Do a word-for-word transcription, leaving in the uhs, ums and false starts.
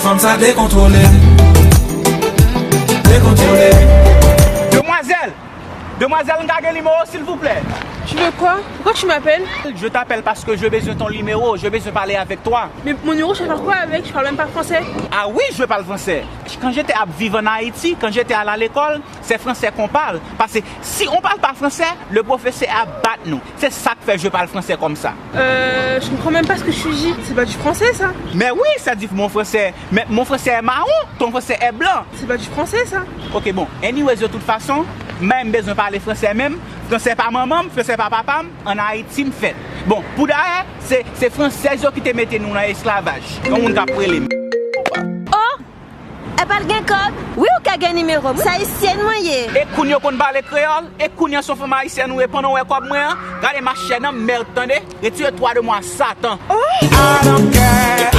Fanm sa dekontwole. Dekontwole. Demwazèl! Demwazèl, m ka gen nimewo w, silvouplè? Tu veux quoi? Pourquoi tu m'appelles? Je t'appelle parce que je besoin ton numéro, je besoin parler avec toi. Mais mon numéro, tu vas faire quoi avec? Je parle même pas français. Ah oui, je parle français. Quand j'étais à vivre en Haïti, quand j'étais à l'école, c'est français qu'on parle. Parce que si on parle pas français, le professeur a bat nous. C'est ça que fait je parle français comme ça. Euh, je comprends même pas ce que tu dis. C'est pas du français, ça. Mais oui, ça dit mon français. Mais mon français est marron, ton français est blanc. C'est pas du français, ça. Ok, bon. Anyways, de toute façon, mwen m bezwen pale fransè menm. Fransè pa manman m, fransè pa papa m, an Ayiti m fèt. Bon, pou dayè, se, se fransèz yo ki te mete nou nan esklavaj. Yon moun k ap rele m. Oh! Epa l gen kòb? Wi, ou ka gen nimewo m. Se ayisyèn mwen ye. E kounye w konn pale kreyòl? E kounye a se yon fanm ayisyèn ou ye, pandan w wè kòb mwen an? Gade machè nan mèd, tande? Retire twa de mwa, Satan. I don't care.